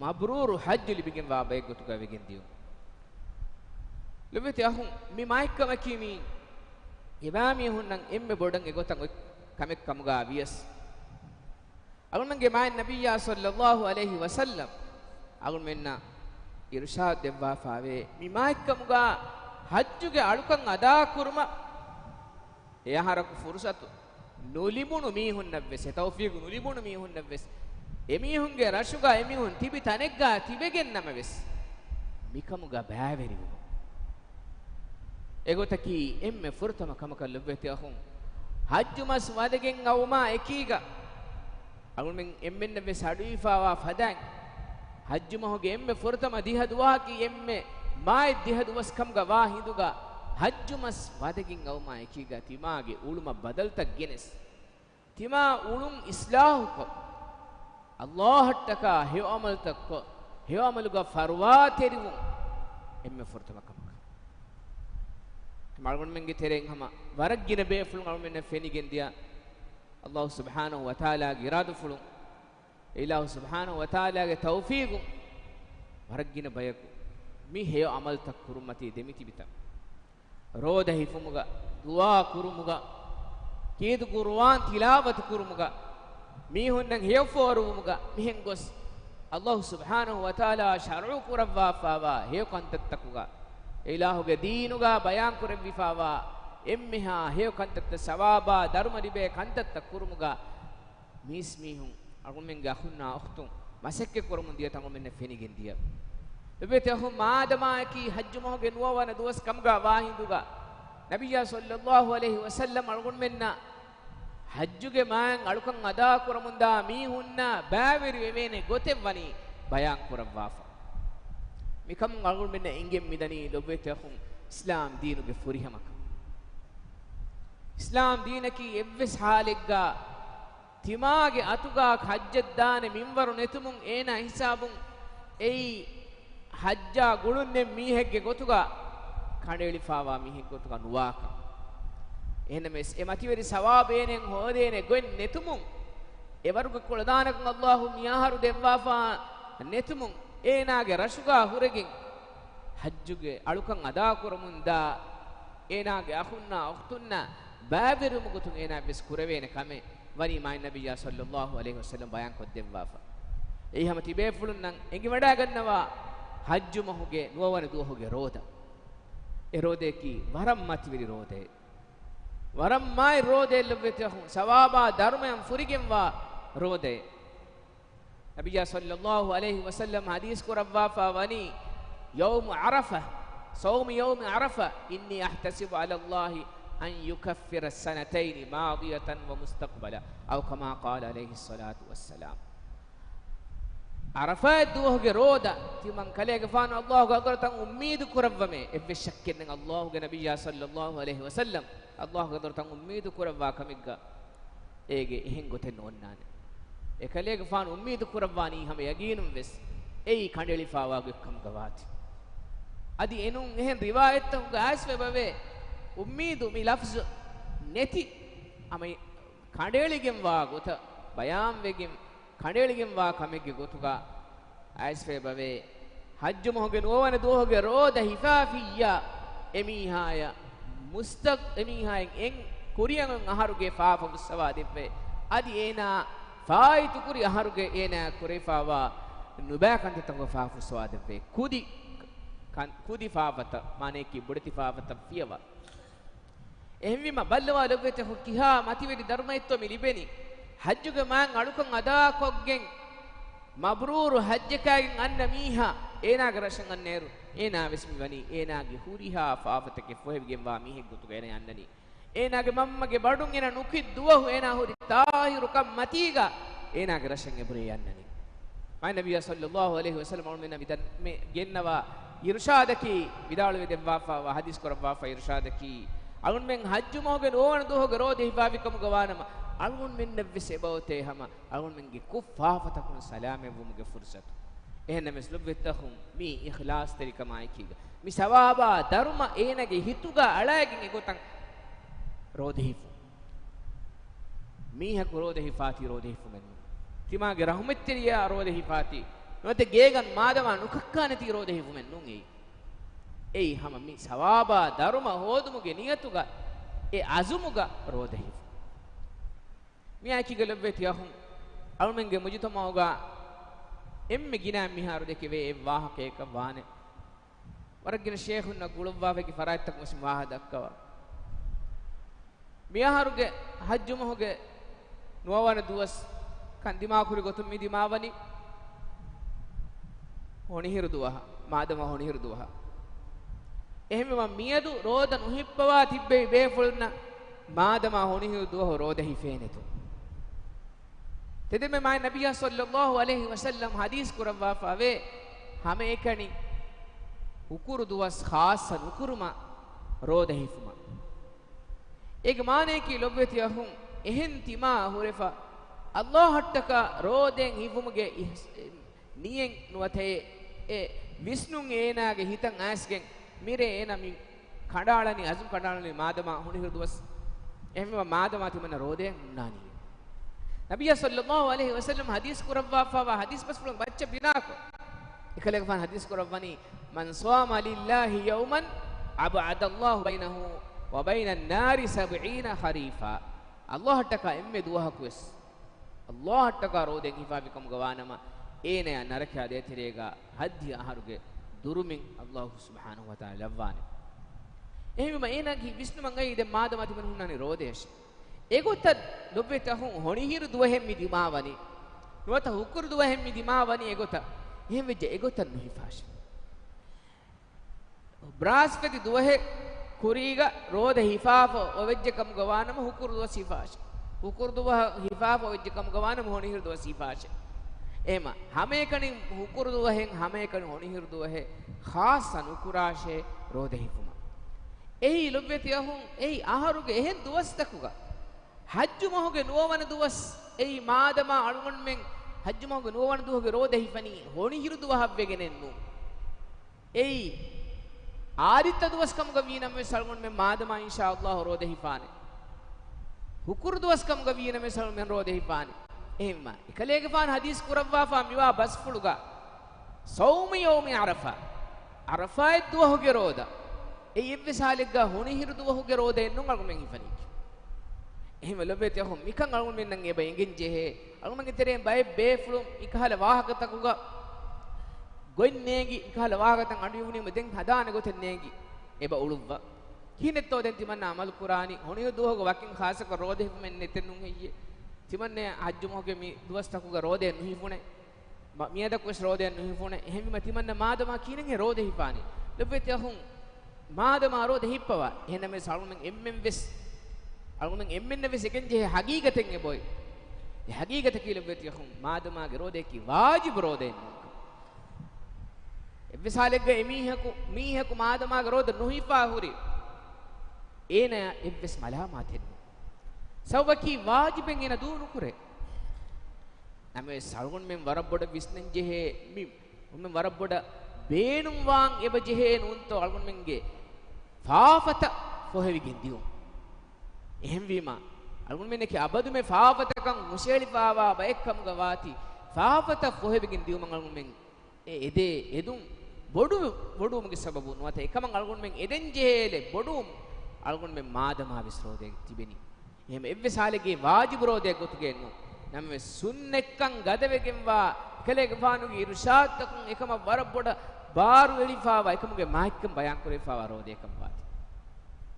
މަބްރޫރު ޙައްޖު ލިބިގެންވާ ބައެއް ގޮތުގަ ވެގެން ދިޔުން. ލޮބުވެތި އަޚުން، މި މާތްކަމަކީ މީ އެބައިމީހުންނަށް އެންމެ ބޮޑަށް އެގޮތަށް އޮތް ކަމެއް ކަމުގަ ވިޔަސް، އަޅުގަނޑުގެ މާތް ނަބިއްޔާ ޞައްލައްލާހު ޢަލައިހި ވަސައްލަމް އަޅުގަނޑުމެންނަށް އިރުޝާދު ދެއްވާފައިވޭ، މި މާތްކަމުގަ ޙައްޖުގެ އަޅުކަން އަދާކުރުމަށް އެއަހަރަކު ފުރުޞަތު ނުލިބުނު މީހުންނަށްވެސް، އެ ތައުފީގު ނުލިބުނު މީހުންނަށްވެސް، އެމީހުންގެ ރަށުގަ އެމީހުން ތިބި ތަނެއްގަ ތިބެގެން ނަމަވެސް، މިކަމުގަ ބައިވެރިވުމުން އެގޮތަކީ އެންމެ ފުރަތަމަ ކަމަކަށް ލޮބުވެތި އަޚުން. ޙައްޖު މަސް ވަދެގެން އައުމާ އެކީގަ، އަޅުމެން އެންމެންނަށްވެސް އަޑުއިވިފައިވާ ފަދައިން، ޙައްޖު މަހުގެ އެންމެ ފުރަތަމަ ދިހަ ދުވަހަކީ އެންމެ މާތް ދިހަ ދުވަސް ކަމުގަ ވާ ހިނދުގަ، ޙައްޖު މަސް ވަދެގެން އައުމާ އެކީގަ ތިމާގެ އުޅުމަށް ބަދަލުތައް ގެނެސް، ތިމާ އުޅުން އިސްލާހުކޮށް، އައްލާހަށްޓަކާ ހެޔޮ ޢަމަލުތައްކޮށް، ހެޔޮ ޢަމަލުގަ ފަރުވާތެރިވުން އެންމެ ފުރަތަމަ ކަމަކަށް. އަޅުގަނޑުމެންގެ ތެރެއިން ހަމަ ވަރަށް ގިނަ ބޭފުޅުން އަޅުގަނޑުމެންނަށް ފެނިގެންދިޔަ، އައްލާހު ސުބްޙާނަހު ވަތަޢާލާގެ އިރާދަފުޅުން، އެ އިލާހު ސުބްޙާނަހު ވަތަޢާލާގެ ތައުފީގުން ވަރަށް ގިނަ ބަޔަކު މި ހެޔޮ ޢަމަލުތައް ކުރުމަތީ ދެމިތިބިތަން. ރޯދަ ހިފުމުގަ، ދުޢާ ކުރުމުގަ، ކީރިތި ޤުރުއާން ތިލާވަތު ކުރުމުގަ، މީހުންނަށް ހެޔޮ ފޯރުވުމުގަ މިހެން ގޮސް، އައްލާހު ސުބްޙާނަހު ވަތަޢާލާ ޝަރުޢު ކުރައްވާފާވާ ހެޔޮ ކަންތައްތަކުގަ، އެ އިލާހުގެ ދީނުގަ ބަޔާން ކުރެއްވިފާވާ އެންމެހާ ހެޔޮ ކަންތައްތައް، ސަވާބާ ދަރުމަ ލިބޭ ކަންތައްތައް ކުރުމުގަ، މީސްމީހުން، އަޅުގަނޑުމެންގެ އަޚުންނާ އުޚްތުން މަސައްކަތް ކުރަމުން ދިޔަތަން އަޅުގަނޑުމެންނަށް ފެނިގެން ދިޔަ. ލޮބުވެތި އަޚުން، މާދަމާއަކީ ޙައްޖު މަހުގެ ނުވަވަނަ ދުވަސް ކަމުގަ ވާ ހިނދުގަ، ނަބިއްޔާ ޞައްލައްލާހު ޢަލައިހި ވަސައްލަމް އަޅުގަނޑުމެންނަށް ޙައްޖުގެ މާތް އަޅުކަން އަދާ ކުރަމުންދާ މީހުންނަށް ބައިވެރިވެވޭނެ ގޮތެއް ވަނީ ބަޔާން ކުރައްވާފަ. މިކަމުން އަޅުގަނޑުމެންނަށް އެނގެން މިދަނީ ލޮބުވެތި އަޚުން، އިސްލާމް ދީނުގެ ފުރިހަމަކަން. އިސްލާމް ދީނަކީ އެއްވެސް ޙާލެއްގަ ތިމާގެ އަތުގަ ޙައްޖަށް ދާނެ މިންވަރު ނެތުމުން އޭނާ ހިސާބުން އެއީ ޙައްޖާ ގުޅުންނެއް މީހެއްގެ ގޮތުގަ ކަނޑައެޅިފާވާ މީހެއް ގޮތުގަ ނުވާކަން. އެހެންނަމަވެސް، އެ މަތިވެރި ސަވާބު އޭނައަށް ހޯދޭނެ ގޮތް ނެތުމުން، އެވަރުގެ ކުޅަދާނަކަން އައްލާހު މިއަހަރު ދެއްވާފާ ނެތުމުން، އޭނާގެ ރަށުގަ ހުރެގެން ޙައްޖުގެ އަޅުކަން އަދާ ކުރަމުން ދާ އޭނާގެ އަޚުންނާ އުޚްތުންނާ ބައިވެރިވުމުގެ ގޮތުން އޭނާ ވެސް ކުރެވޭނެ ކަމެއް ވަނީ މާތް ނަބިއްޔާ ޞައްލައްލާހު ޢަލައިހި ވަސައްލަމް ބަޔާން ކޮށްދެއްވާފަ. އެއީ ހަމަ ތިބޭފުޅުންނަށް އެނގިވަޑައިގަންނަވާ ޙައްޖު މަހުގެ ނުވަވަނަ ދުވަހުގެ ރޯދަ. އެ ރޯދައަކީ ވަރަށް މަތިވެރި ރޯދައެއް. ވަރަށް މާތް ރޯދައެއް ލޮބުވެތި އަޚުން، ސަވާބާ ދަރުމައިން ފުރިގެންވާ ރޯދައެއް. ނަބިއްޔާ ޞައްލައްލާހު ޢަލައިހި ވަސައްލަމް ޙަދީޘް ކުރައްވާފާ ވަނީ، يوم عرفة، صوم يوم عرفة، إني أحتسب على الله أن يكفر السنتين ماضية ومستقبلة، أو كما قال عليه الصلاة والسلام. ޢަރަފާތް ދުވަހުގެ ރޯދަ ތިމަން ކަލޭގެފާނު އައްލާހުގެ ޙަޟްރަތަށް އުއްމީދު ކުރައްވަމޭ، އެއްވެސް ޝައްކެއް ނެތް އައްލާހުގެ ނަބިއްޔާ ޞައްލައްލާހު ޢަލައިހި ވަސައްލަމް އައްލާހުގެ ޙަޟްރަތަށް އުއްމީދު ކުރައްވާ ކަމެއްގަ އޭގެ އެހެން ގޮތެއް ނޯންނާނެ. އެކަލޭގެފާނު އުއްމީދު ކުރައްވާނީ ހަމަ ޔަގީނުން ވެސް އެއީ ކަނޑައެޅިފާވާ ގޮތް ކަމުގަ ވާތީ. އަދި އެނޫން އެހެން ރިވާޔަތްތަކުގަ އައިސްފައިބަވޭ، އުއްމީދު މި ލަފްޒު ނެތި ހަމަ ކަނޑައެޅިގެންވާ ގޮތަށް ބަޔާންވެގެން، ކަނޑައެޅިގެންވާ ކަމެއްގެ ގޮތުގަ އައިސްފައިބަވޭ، ޙައްޖު މަހުގެ ނުވަވަނަ ދުވަހުގެ ރޯދަ ހިފާފިއްޔާ، އެމީހާޔަށް މުސްތަ-، އެމީހާއަށް އެން ކުރިއަށް އަހަރުގެ ފާފަ ފުއްސަވާ ދެއްވޭ. އަދި އޭނާ ފާއިތުކުރި އަހަރުގެ އޭނާ ކުރެވިފާވާ ނުބައި ކަންތައްތަކުގެ ފާފަ ފުއްސަވާ ދެއްވޭ. ކުދި ކަން-، ކުދި ފާފަތައް، މާނައަކީ ބޮޑެތި ފާފަތައް ފިޔަވާ. އެހެންވީމަ ބައްލަވާ ލޮބުވެތި އަޚުން، ކިހާ މަތިވެރި ދަރުމައެއްތޯ މި ލިބެނީ. ޙައްޖުގެ މާތް އަޅުކަން އަދާކޮށްގެން، މަބްރޫރު ޙައްޖަކާގެން އަންނަ މީހާ، އޭނާގެ ރަށަށް އަންނައިރު، އޭނާ ވެސް މި ވަނީ އޭނާގެ ހުރިހާ ފާފަތަކެއް ފޮހެވިގެންވާ މީހެއް ގޮތުގަ އޭނާ އަންނަނީ. އޭނާގެ މަންމަގެ ބަޑުން އޭނާ ނުކިތް ދުވަހު އޭނާ ހުރި ޠާހިރުކަން މަތީގަ އޭނާގެ ރަށަށް އެބުރޭ އަންނަނީ. މާތް ނަބިއްޔާ ޞައްލައްލާހު ޢަލައިހި ވަސައްލަމް އަޅުމެންނަށް މި ދަން-، މި ގެންނަވާ އިރުޝާދަކީ، ވިދާޅުވެ ދެއްވާފާވާ، ޙަދީޘް ކުރައްވާފާ އިރުޝާދަކީ، އަޅުމެން ޙައްޖު މަހުގެ ނުވަވަނަ ދުވަހުގެ ރޯދަ ހިފާފި ކަމުގަ ވާނަމަ، އަޅުމެންނަށް ވެސް އެބައޮތޭ ހަމަ އަޅުމެންގެ ކުށް ފާފަތަކުން ސަލާމަތްވުމުގެ ފުރުޞަތު. އެހެންނަމަވެސް ލޮބުވެތި އަޚުން، މީ އިޚްލާޞްތެރިކަމާއެކީގަ، މި ސަވާބާ ދަރުމަ އޭނާގެ ހިތުގަ އަޅައިގެން އެގޮތަށް ރޯދަ ހިފުން. މީހަކު ރޯދަ ހިފާތީ ރޯދަ ހިފުމެއް ނޫން. ތިމާގެ ރަޙުމަތްތެރިޔާ ރޯދަ ހިފާތީ، ނުވަތަ ގޭގަނޑު މާދަމާ ނުކައްކާނެތީ ރޯދަ ހިފުމެއް ނޫން އެއީ. އެއީ ހަމަ މި ސަވާބާ ދަރުމަ ހޯދުމުގެ ނިޔަތުގަ، އެ އަޒުމުގަ ރޯދަ ހިފުން. މިއާއެކީގަ ލޮބުވެތި އަޚުން، އަޅުމެންގެ މުޖުތަމަޢުގަ އެންމެ ގިނަ މިހާރު ދެކެވޭ އެއް ވާހަކައަކަށް ވާނެ. ވަރަށް ގިނަ ޝޭޚުންނަށް ގުޅުއްވާފައި ފަރާތްތަކުން ވެސް ވާހަކަ ދައްކަވާ. މިއަހަރުގެ ޙައްޖު މަހުގެ ނުވަވަނަ ދުވަސް ކަން ދިމާކުރި ގޮތުން މި ދިމާވަނީ ހޮނިހިރު ދުވަހަށް، މާދަމާ ހޮނިހިރު ދުވަހަށް. އެހެންވީމަ މިއަދު ރޯދަ ނުހިއްޕަވާ ތިއްބެވި ބޭފުޅުންނަށް މާދަމާ ހޮނިހިރު ދުވަހު ރޯދަ ހިފޭނެތޯ؟ ތެދެމެ މާތް ނަބިއްޔާ ޞައްލައްލާހު ޢަލައިހި ވަސައްލަމް ޙަދީޘް ކުރައްވާފައިވޭ، ހަމައެކަނި ހުކުރު ދުވަސް ޚާއްޞަ ނުކުރުމަށް ރޯދަ ހިފުމަށް. އޭގެ މާނައަކީ ލޮބުވެތި އަޚުން، އެހެން ތިމާ ހުރެފަ، ﷲ އަށްޓަކާ ރޯދައެއް ހިފުމުގެ އިހްސ-، ނިޔަތް ނުވަތަ އެ، އެ ވިސްނުން އޭނާގެ ހިތަށް އައިސްގެން، މިރޭ އޭނާ މި ކަނޑައަޅަނީ، އަޒުމް ކަނޑައަޅަނީ މާދަމާ ހޮނިހިރު ދުވަސް. އެހެންވީމަ މާދަމާ ތިމަންނަ ރޯދައެއް ހުންނާނީ. ނަބިއްޔާ ޞައްލައްލާހު ޢަލައިހި ވަސައްލަމް ޙަދީޘް ކުރައްވާފައިވާ ޙަދީޘް ބަސްފުޅުން މައްޗަށް ބިނާކޮށް، އެކަލޭގެފާނު ޙަދީޘް ކުރައްވަނީ، "من صام لله يوما أبعد الله بينه وبين النار سبعين خريفا." ﷲ އަށްޓަކާ އެންމެ ދުވަހަކުވެސް، ﷲ އަށްޓަކާ ރޯދައެއް ހިފާފި ކަމުގަ ވާނަމަ، އޭނަޔާ ނަރަކަޔާ ދޭތެރޭގަ ހައްދިހަ އަހަރުގެ ދުރުމިން ﷲ ސުބްޙާނަހޫ ވަތަޢާލާ ލައްވާނެ. އެހެންވީމަ އޭނާގެ ވިސްނުމަށް އައީ ދެން މާދަމާ ތިމަން ހުންނާނީ ރޯދަޔަށޭ. އެގޮތަށް ލޮބުވެތި އަޚުން، ހޮނިހިރު ދުވަހެއް މި ދިމާވަނީ، ނުވަތަ ހުކުރު ދުވަހެއް މި ދިމާވަނީ އެގޮތަށް. އެހެންވެއްޖެ އެގޮތަށް ނުހިފާށޭ. ބްރާސްފަތި ދުވަހެއް ކުރީގަ ރޯދަ ހިފާފަ އޮވެއްޖެ ކަމުގަ ވާނަމަ، ހުކުރު ދުވަސް ހިފާށޭ. ހުކުރު ދުވަހަށް ހިފާފަ އޮވެއްޖެ ކަމުގަ ވާނަމަ، ހޮނިހިރު ދުވަސް ހިފާށޭ. އެހެމަ ހަމައެކަނި ހުކުރު ދުވަހެއް، ހަމައެކަނި ހޮނިހިރު ދުވަހެއް ޚާއްޞަ ނުކުރާށޭ ރޯދަ ހިފުމަށް. އެއީ ލޮބުވެތި އަޚުން، އެއީ އަހަރުގެ އެހެން ދުވަސްތަކުގަ، ޙައްޖު މަހުގެ ނުވަވަނަ ދުވަސް، އެއީ މާދަމާ އަޅުގަނޑުމެން ޙައްޖު މަހުގެ ނުވަވަނަ ދުވަހުގެ ރޯދަ ހިފަނީ ހޮނިހިރު ދުވަހަށް ވެގެނެއް ނޫން. އެއީ، އާދިއްތަ ދުވަސް ކަމުގަ ވީނަމަވެސް އަޅުގަނޑުމެން މާދަމާ އިންޝާﷲ ރޯދަ ހިފާނެ. ހުކުރު ދުވަސް ކަމުގަ ވީނަމަވެސް އަޅުގަނޑުމެން ރޯދަ ހިފާނެ. އެހެންވީމަ، އެކަލޭގެފާނު ޙަދީޘް ކުރައްވާފާ މިވާ ބަސްފުޅުގަ، "صوم يوم عرفة." ޢަރަފާތް ދުވަހުގެ ރޯދަ. އެއީ އެއްވެސް ޙާލެއްގަ ހޮނިހިރު ދުވަހުގެ ރޯދައެއް ނޫން އަޅުގަނޑުމެން ހިފަނީކީ. އެހެންވެ ލޮބުވެތި އަޚުން، މިކަން އަޅުގަނޑުމެންނަށް އެބަ އެނގެން ޖެހޭ. އަޅުގަނޑުމެންގެ ތެރެއިން ބައެއް ބޭފުޅުން މިކަހަލަ ވާހަކަތަކުގަ ގޮތް ނޭނގި، މިކަހަލަ ވާހަކަތައް އަޑުއިވުނީމަ ދެން ހަދާނެ ގޮތެއް ނޭނގި އެބަ އުޅުއްވާ. ކިހިނެއްތޯ ދެން ތިމަންނަ ޢަމަލު ކުރާނީ؟ ހޮނިހިރު ދުވަހުގަ ވަކިން ޚާއްޞަކޮށް ރޯދަ ހިފުމެއް ނެތެއް ނޫން ހެއްޔޭ؟ ތިމަންނަ ޙައްޖު މަހުގެ މި ދުވަސްތަކުގަ ރޯދައެއް ނުހިފުނޭ؟ މަ-، މިއަދަކުވެސް ރޯދައެއް ނުހިފުނޭ. އެހެންވީމަ ތިމަންނަ މާދަމާ ކިހިނެއްހޭ ރޯދަ ހިފާނީ؟ ލޮބުވެތި އަޚުން، މާދަމާ ރޯދަ ހިއްޕަވާ. އެހެންނަމަވެސް އަޅުގަނޑުމެން އެންމެން ވެސް، އަޅުގަނޑުމެން އެންމެންނަށް ވެސް އެނގެން ޖެހޭ ޙަޤީޤަތެއް އެބައޮތް. އެ ޙަޤީޤަތަކީ ލޮބުވެތި އަޚުން، މާދަމާގެ ރޯދައަކީ ވާޖިބު ރޯދައެއް ނޫންކަން. އެއްވެސް ޙާލެއްގަ އެމީހަކު، މީހަކު މާދަމާގެ ރޯދަ ނުހިފާ ހުރި، އޭނަޔަށް އެއްވެސް މަލާމާތެއް ނޫން. ސަބަބަކީ ވާޖިބެއް އޭނަ ދޫ ނުކުރޭ. ނަމަވެސް އަޅުގަނޑުމެން ވަރަށް ބޮޑަށް ވިސްނަން ޖެހޭ، މި އަޅުގަނޑުމެން ވަރަށް ބޮޑަށް ބޭނުންވާން އެބަ ޖެހޭ ނޫންތޯ އަޅުގަނޑުމެންގެ ފާފަތައް ފޮހެވިގެން ދިޔުން. އެހެންވީމަ، އަޅުގަނޑުމެންނަކީ އަބަދުމެ ފާފަތަކަށް ހުށަހެޅިފާވާ ބައެއްކަމުގަ ވާތީ، ފާފަތައް ފޮހެވިގެން ދިޔުމަށް އަޅުގަނޑުމެން އެ އެދޭ އެދުން ބޮޑު، ބޮޑުވުމުގެ ސަބަބުން ނުވަތަ އެކަމަށް އަޅުގަނޑުމެން އެދެން ޖެހޭލެއް ބޮޑުވުން އަޅުގަނޑުމެން މާދަމާ ވެސް ރޯދައެއް ތިބެނީ. އެހެން އެއްވެސް ހާލެއްގެ ވާޖިބު ރޯދައެއް ގޮތުގައެއް ނޫން. ނަމަވެސް ސުންނަތްކަން ގަދަވެގެންވާ، އެކަލޭގެފާނުގެ އިރުޝާދުތަކުން އެކަމަށް ވަރަށް ބޮޑަށް ބާރު އެޅިފާވާ، އެކަމުގެ މާތްކަން ބަޔާން ކުރެވިފާވާ ރޯދައެއްކަން ވާތީ.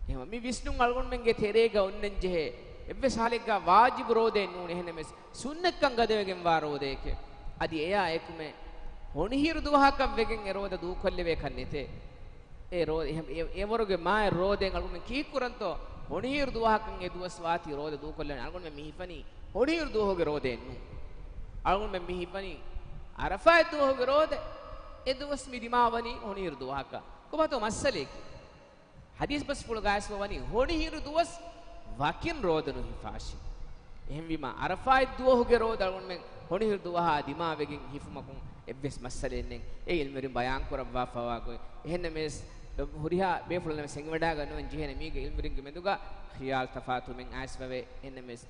އެހެންވީމަ މި ވިސްނުން އަޅުގަނޑުމެންގެ ތެރޭގަ އޮންނަން ޖެހޭ. އެއްވެސް ހާލެއްގަ ވާޖިބު ރޯދައެއް ނޫން. އެހެންނަމަވެސް ސުންނަތްކަން ގަދަވެގެންވާ ރޯދައެކޭ. އަދި އެޔާ އެކުމެ ހޮނިހިރު ދުވަހަކަށް ވެގެން އެ ރޯދަ ދޫކޮށްލެވޭކަށް ނެތޭ. އެ ރޯ-، އެ، އެ، އެވަރުގެ މާތް ރޯދައިން އަޅުގަނޑުމެން ކީއްކުރަންތޯ؟ ހޮނިހިރު ދުވަހަކަށް އެ ދުވަސް ވާތީ ރޯދަ ދޫކޮށްލާނެ. އަޅުގަނޑުމެން މި ހިފަނީ ހޮނިހިރު ދުވަހުގެ ރޯދައެއް ނޫން. އަޅުގަނޑުމެން މި ހިފަނީ ޢަރަފާތް ދުވަހުގެ ރޯދަ، އެ ދުވަސް މި ދިމާވަނީ ހޮނިހިރު ދުވަހަކަށް. ކޮބާތޯ މައްސަލައަކީ؟ ޙަދީޘް ބަސްފުޅުގައި އައިސްފަ ވަނީ ހޮނިހިރު ދުވަސް ވަކިން ރޯދަ ނުހިފާށި. އެހެންވީމަ، ޢަރަފާތް ދުވަހުގެ ރޯދަ އަޅުގަނޑުމެން ހޮނިހިރު ދުވަހާ ދިމާވެގެން ހިފުމަކުން އެއްވެސް މައްސަލައެއް ނެތް. އެ ޢިލްމުވެރިން ބަޔާން ކުރައްވާފަވާ ގޮތް. އެހެންނަމަވެސް، ހުރިހާ ބޭފުޅުންނަށް ވެސް ހިނގިވަޑައިގަންނަވަން ޖެހޭނެ މީގެ ޢިލްމުވެރިންގެ މެދުގަ ޚިޔާލު ތަފާތުވުމެއް އައިސްފަވޭ. އެހެންނަމަވެސް،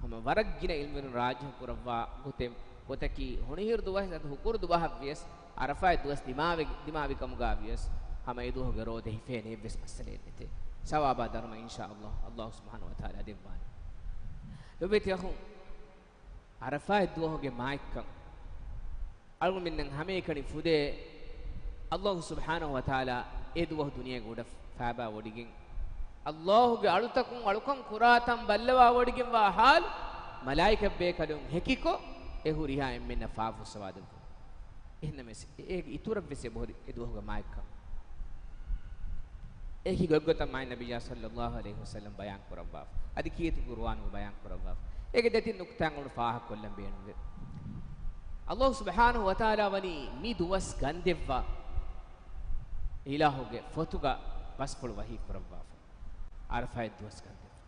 ހަމަ ވަރަށް ގިނަ ޢިލްމުވެރިން ރާޖިޙު ކުރައްވާ ގޮތެއް، ގޮތަކީ ހޮނިހިރު ދުވަސް ނުވަތަ ހުކުރު ދުވަހަށްވިޔަސް، ޢަރަފާތް ދުވަސް ދިމާވެ-، ދިމާވި ކަމުގަ ވިޔަސް، ހަމަ އެ ދުވަހުގެ ރޯދަ ހިފޭނެ، އެއްވެސް މައްސަލައެއް ނެތޭ. ސަވާބާ ދަރުމަ އިންޝާﷲ، ﷲ ސުބްޙާނަހޫ ވަތަޢާލާ ދެއްވާނެ. ލޮބުވެތި އަޚުން، ޢަރަފާތް ދުވަހުގެ މާތްކަން އަޅުގަނޑުމެންނަށް ހަމައެކަނި ފުދޭ، ﷲ ސުބްޙާނަހޫ ވަތަޢާލާ އެ ދުވަހު ދުނިޔޭގަ އުޑަ ފައިބާވޮޑިގެން، ﷲ ގެ އަޅުތަކުން އަޅުކަން ކުރާތަން ބައްލަވާވޮޑިގެންވާ ޙާލު، މަލާއިކަތްބޭކަލުން ހެކިކޮށް، އެ ހުރިހާ އެންމެންނަށް ފާފަ ފުއްސަވާދެއްވުން. އެހެންނަމަވެސް، އޭގެ އިތުރަށްވެސް އެބަހުރި އެ ދުވަހުގެ މާތްކަން. އެކި ގޮތްގޮތަށް މާތް ނަބިއްޔާ ޞައްލައްލާހު ޢަލައިހި ވަސައްލަމް ބަޔާން ކުރައްވާފަ. އަދި ކީރިތި ޤުރުއާނުގަ ބަޔާން ކުރައްވާފަ. އޭގެ ދެތިން ނުކުތާ އަޅުގަނޑު ފާހަގަކޮށްލަން ބޭނުންވޭ. ﷲ ސުބްޙާނަހޫ ވަތަޢާލާ ވަނީ މި ދުވަސް ގަންދެއްވާ އިލާހުގެ ފޮތުގަ ބަސްފުޅު ވަޙީ ކުރައްވާފަ. ޢަރަފާތް ދުވަސް ގަންދެއްވާ.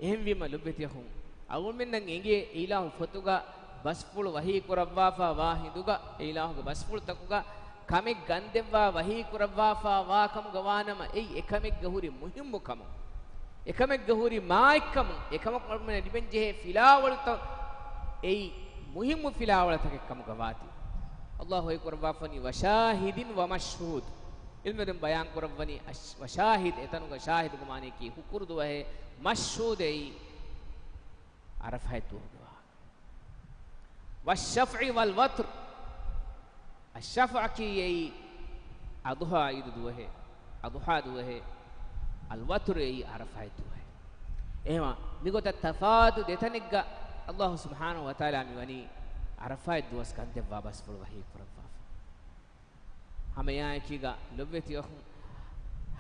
އެހެންވީމަ ލޮބުވެތި އަޚުން، އަޅުގަނޑުމެންނަށް އެނގޭ އެއިލާހު ފޮތުގަ ބަސްފުޅު ވަޙީ ކުރައްވާފާ ވާ ހިނދުގަ، އެއިލާހުގެ ބަސްފުޅުތަކުގަ ކަމެއް ގަންދެއްވާ ވަޙީ ކުރައްވާފާ ވާ ކަމުގަ ވާނަމަ، އެއީ އެކަމެއްގަ ހުރި މުހިއްމު ކަމުން، އެކަމެއްގަ ހުރި މާތްކަމުން، އެކަމަކު އަޅުގަނޑުމެންނަށް ލިބެންޖެހޭ ފިލާވަޅުތައް، އެއީ މުހިއްމު ފިލާވަޅުތަކެއް ކަމުގަ ވާތީ، އައްލާހު ވަޙީ ކުރައްވާފަވަނީ، "وشاهد ومشهود." ޢިލްމުވެރިން ބަޔާން ކުރައްވަނީ، އަޝް-، ވަޝާހިދު، އެތަނުގަ ޝާހިދުގެ މާނަޔަކީ ހުކުރު ދުވަހެއް، މަޝްހޫދެއް ޢަރަފާތް ދުވަހުގެ ވާހަކަ. "والشفع والوتر." އައްޝަފްޢަކީ އެއީ އަޟުޙާ ޢީދު ދުވަހެއް، އަޟުޙާ ދުވަހެއް، އަލްވަތުރު އެއީ ޢަރަފާތް ދުވަހެއް. އެހެމަ މިގޮތަށް ތަފާތު ދެތަނެއްގަ އައްލާހު ސުބްޙާނަހު ވަތަޢާލާ މިވަނީ ޢަރަފާތް ދުވަސް ގަންދެއްވާ ބަސްފުޅު ވަޙީ ކުރައްވާފަ. ހަމައެއާއެކީގަ ލޮބުވެތި އަޚުން،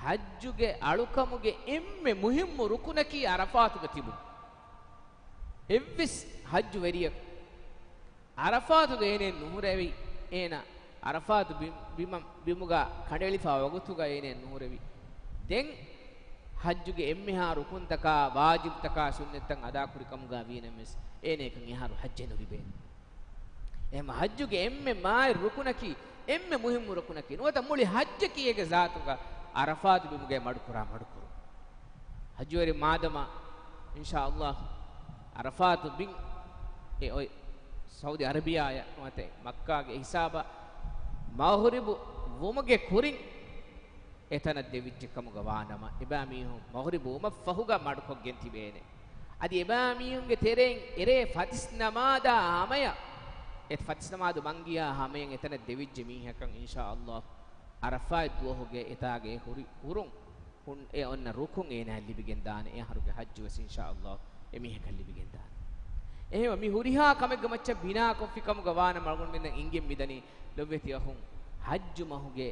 ޙައްޖުގެ އަޅުކަމުގެ އެންމެ މުހިއްމު ރުކުނަކީ ޢަރަފާތުގަ ތިބުން. އެއްވެސް ޙައްޖުވެރިޔަކު ޢަރަފާތުގަ އޭނައެއް ނުހުރެވި، އޭނަ ޢަރަފާތު ބި-، ބިމަ-، ބިމުގަ ކަނޑައެޅިފާ ވަގުތުގަ އޭނައެއް ނުހުރެވި، ދެން ޙައްޖުގެ އެންމެހާ ރުކުންތަކާ، ވާޖިބުތަކާ، ސުންނަތްތައް އަދާކުރި ކަމުގަ ވީނަމަވެސް، އޭނައަކަށް އެހާރު ޙައްޖެއް ނުލިބޭނެ. އެހެމަ ޙައްޖުގެ އެންމެ މާތް ރުކުނަކީ، އެންމެ މުހިއްމު ރުކުނަކީ، ނުވަތަ މުޅި ޙައްޖަކީ އޭގެ ޒާތުގަ ޢަރަފާތު ބިމުގައި މަޑުކުރާ މަޑުކުރުން. ޙައްޖުވެރިން މާދަމާ، އިންޝާﷲ، ޢަރަފާތު ބިން އެ އޮތް ސައުދި ޢަރަބިޔާއަށް ނުވަތަ މައްކާގެ ހިސާބަށް މަޣްރިބު ވުމުގެ ކުރިން އެތަނަށް ދެވިއްޖެ ކަމުގަ ވާނަމަ، އެބައިމީހުން މަޣްރިބު ވުމަށްފަހުގަ މަޑުކޮށްގެން ތިބޭނެ. އަދި އެބައިމީހުންގެ ތެރެއިން އެރޭ ފަތިސް ނަމާދާ ހަމަޔަށް، އެ ފަތިސް ނަމާދު ބަންގިޔާ ހަމަޔަށް އެތަނަށް ދެވިއްޖެ މީހަކަށް އިންޝާﷲ ޢަރަފާތް ދުވަހުގެ އެތާގެ ހުރި ހުރުން ހުން އެ އޮންނަ ރުކުން އޭނާއަށް ލިބިގެން ދާނެ. އެ އަހަރުގެ ޙައްޖުވެސް އިންޝާﷲ އެމީހަކަށް ލިބިގެން ދާނެ. އެހެންވެ މި ހުރިހާ ކަމެއްގެ މައްޗަށް ބިނާކޮށްފި ކަމުގަ ވާނަމަ އަޅުގަނޑުމެންނަށް އެނގެން މިދަނީ ލޮބުވެތި އަޚުން ޙައްޖު މަހުގެ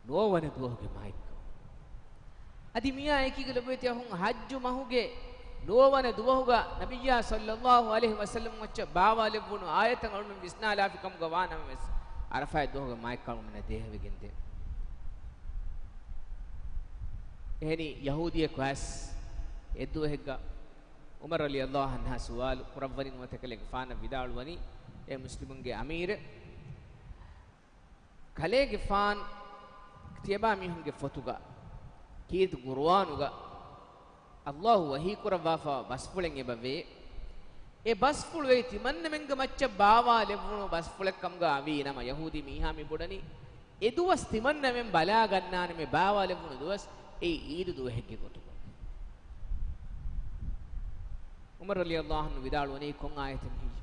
ނުވަވަނަ ދުވަހުގެ މާތްކަން. އަދި މިއާ އެކީގަ ލޮބުވެތި އަޚުން ޙައްޖު މަހުގެ ނުވަވަނަ ދުވަހުގަ ނަބިއްޔާ ޞައްލައްލާހު ޢަލައިހި ވަސައްލަމް މައްޗަށް ބާވާލެއްވުނު އާޔަތަށް އަޅުގަނޑު ވިސްނާލާފި ކަމުގަ ވާނަމަވެސް، ޢަރަފާތް ދުވަހުގެ މާތްކަން އަޅުގަނޑުމެންނަށް ދޭހަވެގެންދޭ. އެހެނީ ޔަހޫދީއަކު އައިސް އެއްދުވަހެއްގަ ޢުމަރު ރަޟިޔައްލާހު ޢަންހާ ސުވާލު ކުރައްވަނީ ނުވަތަ ކަލޭގެފާނަށް ވިދާޅުވަނީ، އޭ މުސްލިމުންގެ އަމީރެއް، ކަލޭގެފާނު ތިޔަބައިމީހުންގެ ފޮތުގަ ކީރިތި ޤުރުއާނުގަ ﷲ ވަޙީކުރައްވާފަ ބަސްފުޅެއް އެބަވޭ. އެ ބަސްފުޅު އެއީ ތިމަންނަމެންގެ މައްޗަށް ބާވާލެއްވުނު ބަސްފުޅެއް ކަމުގަ ވީނަމަ، ޔަހޫދީ މީހާ މި ބުނަނީ، އެ ދުވަސް ތިމަންނަމެން ބަލާގަންނާނެ މި ބާވާލެއްވުނު ދުވަސް އެއީ ޢީދު ދުވަހެއްގެ ގޮތުގަ. ޢުމަރު ރަޟިޔައްލާހު ޢަންހު ވިދާޅުވަނީ ކޮން އާޔަތެއް ހިއްޔެވެ؟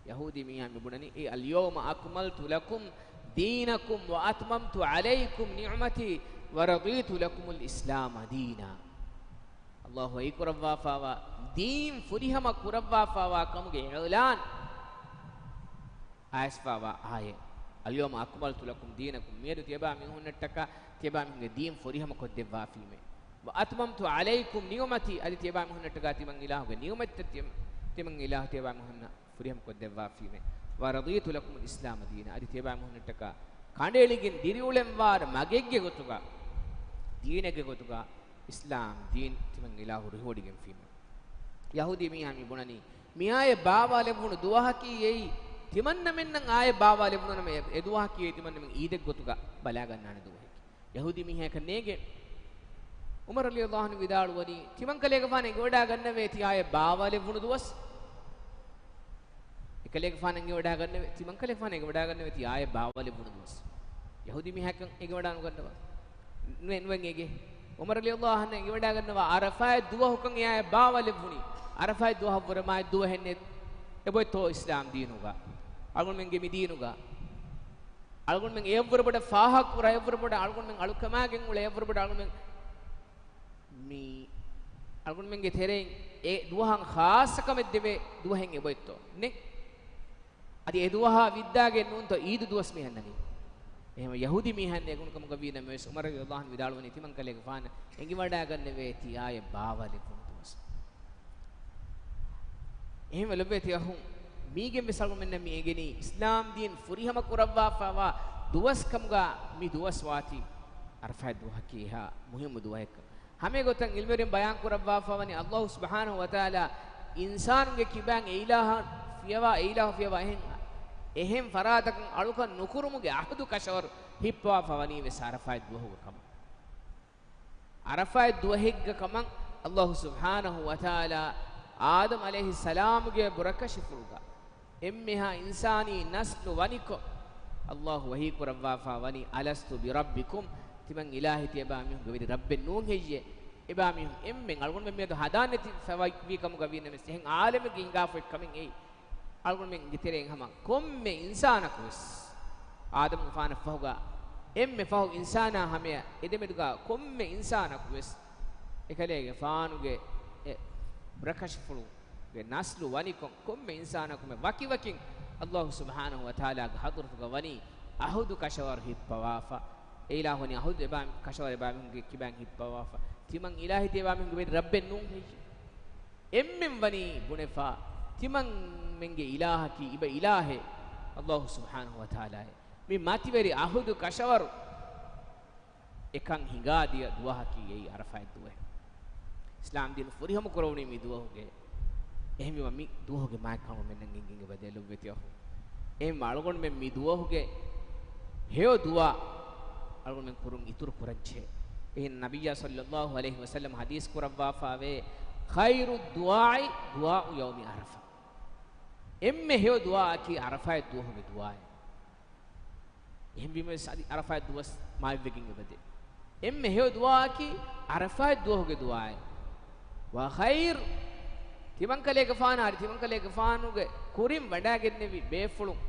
ޔަހޫދީ މީހާ މި ބުނަނީ، އެ، "اليوم أكملت لكم دينكم وأتممت عليكم نعمتي ورضيت لكم الإسلام دينا." ﷲ ވަޙީކުރައްވާފައިވާ ދީން ފުރިހަމަ ކުރައްވާފައިވާ ކަމުގެ އިޢުލާން އައިސްފައިވާ އާޔަތް. "اليوم أكملت لكم دينكم." މިއަދު ތިޔަބައިމީހުންނަށްޓަކާ ތިޔަބައިމީހުންގެ ދީން ފުރިހަމަ ކޮށްދެއްވާފީމޭ. "وأتممت عليكم نعمتي." އަދި ތިޔަބައިމީހުންނަށްޓަކާ ތިމަން އިލާހުގެ ނިޢުމަތްތައް ތިމަން، ތިމަން އިލާހު ތިޔަބައިމީހުންނަށް ފުރިހަމަ ކޮށްދެއްވާފީމޭ. "ورضيت لكم الإسلام دينا." އަދި ތިޔަބައިމީހުންނަށްޓަކާ ކަނޑައެޅިގެން ދިރިއުޅެންވާ މަގެއްގެ ގޮތުގަ، ދީނެއްގެ ގޮތުގަ އިސްލާމް ދީން ތިމަން އިލާހު ރުހިވޮޑިގެންފީމޭ. ޔަހޫދީ މީހާ މި ބުނަނީ، މި އާޔަތް ބާވާލެއްވުނު ދުވަހަކީ އެއީ، ތިމަންނަމެންނަށް އާޔަތް ބާވާލެއްވުނު ނަމަ، އެ، އެ ދުވަހަކީ އެއީ ތިމަންނަމެން ޢީދެއްގޮތުގަ ބަލާގަންނާނެ ދުވަހަކީ. ޔަހޫދީ މީހަކަށް ނޭނގެ. ޢުމަރު ރަޟިޔައްލާހު ޢަންހު ވިދާޅުވަނީ، ތިމަންކަލޭގެފާނަށް އެނގިވަޑާގަންނަވޭ ތި އާޔަތް ބާވާލެއްވުނު ދުވަސް. އެކަލޭގެފާނަށް އެނގިވަޑާގަންނަވޭ، ތިމަންކަލޭގެފާނަށް އެނގިވަޑާގަންނަވޭ ތި އާޔަތް ބާވާލެއްވުނު ދުވަސް. ޔަހޫދީ މީހަކަށް އެނގިވަޑާނުގަންނަވާ. ނުވެ-، ނުވެން އެނގޭ. ޢުމަރު ރަޟިޔައްލާހު ޢަންހު އެނގިވަޑާގަންނަވާ ޢަރަފާތް ދުވަހުކަން އެ އާޔަތް ބާވާލެއްވުނީ. ޢަރަފާތް ދުވަހަށްވުރެ މާތް ދުވަހެއް ނެތް. އެބައޮތްތޯ އިސްލާމް ދީނުގަ؟ އަޅުގަނޑުމެންގެ މި ދީނުގަ؟ އަޅުގަނޑުމެން އެއަށްވުރެ ބޮޑަށް ފާހަގަކުރާ، އެއަށްވުރެ ބޮޑަށް އަޅުގަނޑުމެން އަޅުކަމާގެން އުޅޭ، އެއަށްވުރެ ބޮޑަށް އަޅުގަނޑުމެން މި އަޅުގަނޑުމެންގެ ތެރެއިން އެ ދުވަހަށް ޚާއްޞަކަމެއް ދެވޭ ދުވަހެއް އެބައޮތްތޯ؟ ނެތް. އަދި އެ ދުވަހާ ވިއްދާގެން ނޫންތޯ ޢީދު ދުވަސް މި އަންނަނީ؟ އެހެންވެ ޔަހޫދީ މީހާ އެނގުނު ކަމުގަ ވީނަމަވެސް، ޢުމަރު ރަޟިޔައްލާހު ޢަންހު ވިދާޅުވަނީ ތިމަންކަލޭގެފާނަށް އެނގިވަޑާގަންނަވޭ ތި އާޔަތް ބާވާލެއްވުނު ދުވަސް. އެހެންވެ ލޮބުވެތި އަޚުން، މީގެން ވެސް އަޅުގަނޑުމެންނަށް މި އެނގެނީ އިސްލާމް ދީން ފުރިހަމަ ކުރައްވާފައިވާ ދުވަސް ކަމުގަ މި ދުވަސް ވާތީ. ޢަރަފާތް ދުވަހަކީ އެހާ މުހިއްމު ދުވަހެއްކަން. ހަމަ އެގޮތަށް ޢިލްމުވެރިން ބަޔާން ކުރައްވާފައިވަނީ ﷲ ސުބްޙާނަހޫ ވަތަޢާލާ އިންސާނުންގެ ކިބައިން އެއިލާހަށް ފިޔަވާ، އެއިލާހު ފިޔަވާ އެހެން، އެހެން ފަރާތަކުން އަޅުކަން ނުކުރުމުގެ އަހުދު ކަށަވަރު ހިއްޕަވާފަ ވަނީ ވެސް އަރަފާތް ދުވަހުގެ ކަމަށް. އަރަފާތް ދުވަހެއްގަ ކަމަށް އައްލާހު ސުބްޙާނަހު ވަތަޢާލާ އާދަމް ޢަލައިހިއްސަލާމުގެ ބުރަކަށިފުޅުގަ އެންމެހާ އިންސާނީ ނަސްލު ވަނިކޮށް، އައްލާހު ވަޙީ ކުރައްވާފަ ވަނީ، "ألست بربكم؟" ތިމަން އިލާހެއް ތިޔަބާމީހުންގެ ވެރި ރައްބެއް ނޫން ހެއްޔޭ؟ އެބާމީހުން އެންމެން އަޅުގަނޑުމެން މިއަދު ހަދާން ނެތި ފަވަތް ވީ ކަމުގަ ވީނަމަވެސް، އެހެން އާލަމެއްގެ ހިނގާފަ އޮތް ކަމެއް އެއީ. އަޅުގަނޑުމެންގެ ތެރެއިން ހަމަ ކޮންމެ އިންސާނަކު ވެސް، އާދަމްގެފާނަށް ފަހުގަ އެންމެ ފަހު އިންސާނާ ހަމަޔަށް އެދެމެދުގަ ކޮންމެ އިންސާނަކު ވެސް އެކަލޭގެފާނުގެ އެ ބުރަކަށިފުޅުގެ ނަސްލު ވަނިކޮށް، ކޮންމެ އިންސާނަކުމެ ވަކިވަކިން އައްލާހު ސުބްޙާނަހު ވަތަޢާލާގެ ޙަޟްރަތުގަ ވަނީ އަހުދު ކަށަވަރު ހިއްޕަވާފަ. އެއިލާހު ވަނީ އަހުދު އެބާ-، ކަށަވަރު އެބާމީހުންގެ ކިބައިން ހިއްޕަވާފަ. ތިމަން އިލާހެއް ތިޔަބާމީހުންގެ ވެރި ރައްބެއް ނޫން ހެއްޔޭ؟ އެންމެން ވަނީ ބުނެފަ، ތިމަންމެންގެ އިލާހަކީ އިބަ އިލާހެއް، އައްލާހު ސުބްޙާނަހު ވަތަޢާލާއޭ. މި މަތިވެރި އަހުދު ކަށަވަރު އެކަން ހިނގާދިޔަ ދުވަހަކީ އެއީ އަރަފާތް ދުވަހެއް. އިސްލާމް ދީނު ފުރިހަމަ ކުރެވުނީ މި ދުވަހުގެ. އެހެންވީމަ މި ދުވަހުގެ މާތްކަން އަޅުގަނޑުމެންނަށް އެނގިގެން އެބަދޭ ލޮބުވެތި އަޚުން. އެހެންވީމަ އަޅުގަނޑުމެން މި ދުވަހުގެ ހެޔޮ ދުޢާ އަޅުގަނޑުމެން ކުރުން އިތުރު ކުރަންޖެހޭ. އެހެން ނަބިއްޔާ ޞައްލައްލާހު ޢަލައިހި ވަސައްލަމަ ޙަދީޘް ކުރައްވާފަވޭ، "خير الدعاء دعاء يوم عرفة." އެންމެ ހެޔޮ ދުޢާއަކީ ޢަރަފާތް ދުވަހުގެ ދުޢާއެއް. އެހެންވީމަވެސް އަދި ޢަރަފާތް ދުވަސް މާތްވެގެން އެބަދޭ. އެންމެ ހެޔޮ ދުޢާއަކީ ޢަރަފާތް ދުވަހުގެ ދުޢާއެއް. ވަޚައިރު، ތިމަންކަލޭގެފާނާ އަދި ތިމަންކަލޭގެފާނުގެ ކުރިން ވަޑައިގެންނެވި ބޭފުޅުން،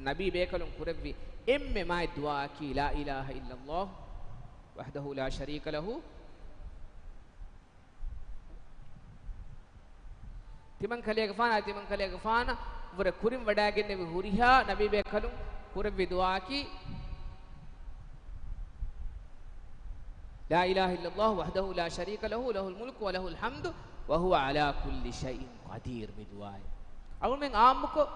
ނަބީ ބޭކަލުން ކުރެއްވި އެންމެ މާތް ދުޢާއަކީ، "لا إله إلا الله وحده لا شريك له." ތިމަންކަލޭގެފާނާ، ތިމަންކަލޭގެފާނަށް ވުރެ ކުރިން ވަޑައިގެންނެވި ހުރިހާ ނަބީބޭކަލުން ކުރެއްވި ދުޢާއަކީ، "لا إله إلا الله وحده لا شريك له، له الملك وله الحمد وهو على كل شيء قدير" މި ދުޢާއެއް. އަޅުގަނޑުމެން ޢާއްމުކޮށް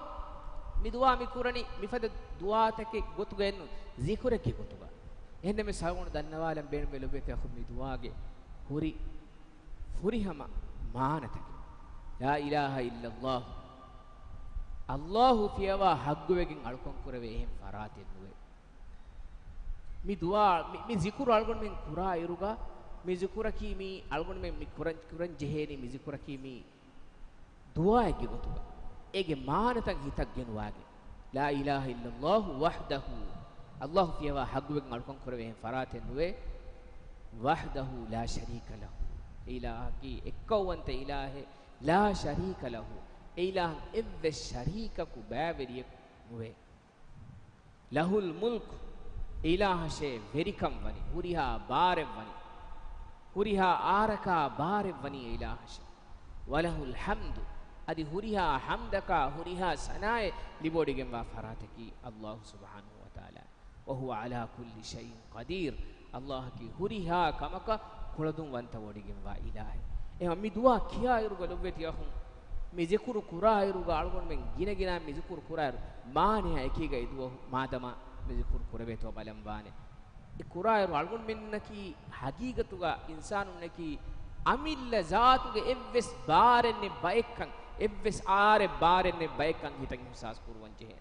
މި ދުޢާ މި ކުރަނީ މިފަދަ ދުޢާތަކެއް ގޮތުގައެއްނު، ޒިކުރެއްގެ ގޮތުގަ. އެހެންނަމަވެސް އަޅުގަނޑު ދަންނަވާލަން ބޭނުމޭ ލޮބުވެތި އަޚުން، މި ދުޢާގެ ހުރި ފުރިހަމަ މާނަތަކެއް. لا إله إلا الله. އައްލާހު ފިޔަވާ ޙައްޤުވެގެން އަޅުކަން ކުރެވޭ އެހެން ފަރާތެއް ނުވޭ. މި ދުޢާ، މި، މި ޒިކުރު އަޅުގަނޑުމެން ކުރާ އިރުގަ، މި ޒިކުރަކީ މީ އަޅުގަނޑުމެން މި ކުރަން، ކުރަން ޖެހޭނީ މި ޒިކުރަކީ މީ ދުޢާއެއްގެ ގޮތުގަ. އޭގެ މާނަތައް ހިތަށް ގެނުވާގެން. لا إله إلا الله وحده. އައްލާހު ފިޔަވާ ޙައްޤުވެގެން އަޅުކަން ކުރެވޭ އެހެން ފަރާތެއް ނުވޭ. وحده لا شريك له. އެ އިލާހަކީ އެއްކައުވަންތަ އިލާހެއް، لا شريك له. އެ އިލާހަށް އެއްވެސް ޝަރީކަކު ބައިވެރިއެއް ނުވޭ. ލަހުލް މުލްކު، އެ އިލާހަށޭ ވެރިކަން ވަނީ، ހުރިހާ ބާރެއް ވަނީ، ހުރިހާ އާރަކާ ބާރެއް ވަނީ އެ އިލާހަށޭ. ވަލަހުލް ޙަމްދު، އަދި ހުރިހާ ޙަމްދަކާ ހުރިހާ ސަނާއެއް ލިބިވޮޑިގެންވާ ފަރާތަކީ އައްލާހު ސުބްޙާނަހު ވަތަޢާލާ. وهو على كل شيء قدير. އައްލާހަކީ ހުރިހާ ކަމަކަށް ކުޅަދުންވަންތަވޮޑިގެންވާ އިލާހެއް. އެހެން މި ދުޢާ ކިޔާ އިރުގަ ލޮބުވެތި އަޚުން، މި ޒިކުރު ކުރާ އިރުގަ އަޅުގަނޑުމެން ގިނަ ގިނަ މި ޒިކުރު ކުރާ އިރު، މާނަޔާ އެކީގަ އެ ދުވަހު މާދަމާ މި ޒިކުރު ކުރެވޭތޯ ބަލަން ވާނެ. އެ ކުރާއިރު އަޅުގަނޑުމެންނަކީ ހަގީގަތުގަ އިންސާނުންނަކީ އަމިއްލަ ޒާތުގެ އެއްވެސް ބާރެއް ނެތް ބައެއްކަން، އެއްވެސް އާރެއް ބާރެއް ނެތް ބައެއްކަން ހިތަށް އިޙްސާސް ކުރުވަން ޖެހޭ.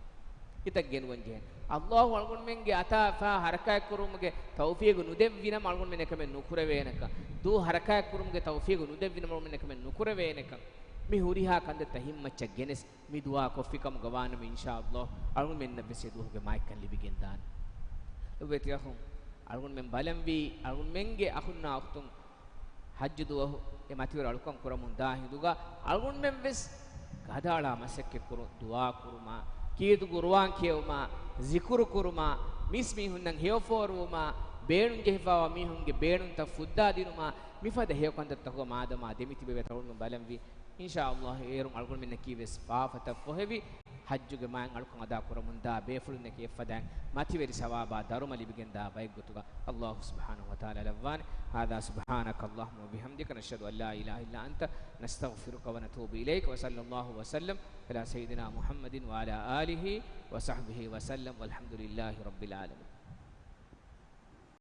ހިތަށް ގެނުވަން ޖެހޭ. އައްލާހު އަޅުގަނޑުމެންގެ އަތާ ފާ ހަރަކާތް ކުރުމުގެ ތައުފީގު ނުދެއްވިނަމަ އަޅުގަނޑުމެން އެކަމެއް ނުކުރެވޭނެކަން. ދޫ ހަރަކާތް ކުރުމުގެ ތައުފީގު ނުދެއްވިނަމަ އަޅުގަނޑުމެން އެކަމެއް ނުކުރެވޭނެކަން. މި ހުރިހާ ކަންތައްތައް ހިތްމައްޗަށް ގެނެސް މި ދުޢާ ކޮށްފިކަމުގަ ވާނަމަ، އިންޝާﷲ، އަޅުގަނޑުމެންނަށްވެސް އެ ދުވަހުގެ މާތްކަން ލިބިގެންދާނެ. ލޮބުވެތި އަޚުން، އަޅުގަނޑުމެން ބަލަންވީ، އަޅުގަނޑުމެންގެ އަޚުންނާ އުޚްތުން ޙައްޖު ދުވަހު އެ މަތިވެރި އަޅުކަން ކުރަމުން ދާ ހިނދުގަ، އަޅުގަނޑުމެންވެސް ގަދައަޅާ މަސައްކަތްކުރުން، ދުޢާ ކުރުމާ، ކީރިތި ޤުރުއާން ކިޔެވުމާ، ޒިކުރު ކުރުމާ، މީސްމީހުންނަށް ހެޔޮފޯރުވުމާ، ބޭނުންޖެހިފައިވާ މީހުންގެ ބޭނުންތައް ފުއްދާދިނުމާ، މިފަދަ ހެޔޮކަންތައްތަކުގަ މާދަމާ ދެމިތިބެވޭތޯ އަޅުގަނޑުމެން ބަލަންވީ. އިންޝާﷲ، އޭރުން އަޅުގަނޑުމެންނަކީވެސް ފާފަތައް ފޮހެވި، ޙައްޖުގެ މާތް އަޅުކަން އަދާކުރަމުންދާ ބޭފުޅުންނަކީ އެއްފަދައިން މަތިވެރި ސަވާބާ ދަރުމަ ލިބިގެންދާ ބައެއްގޮތުގަ ﷲ ސުބްޙާނަހޫ ވަތަޢާލާ ލައްވާނެ. هذا سبحانك اللهم وبحمدك، نشهد أن لا إله إلا أنت، نستغفرك ونتوب إليك، وصلى الله وسلم على سيدنا محمد وعلى آله وصحبه وسلم، والحمد لله رب العالمين.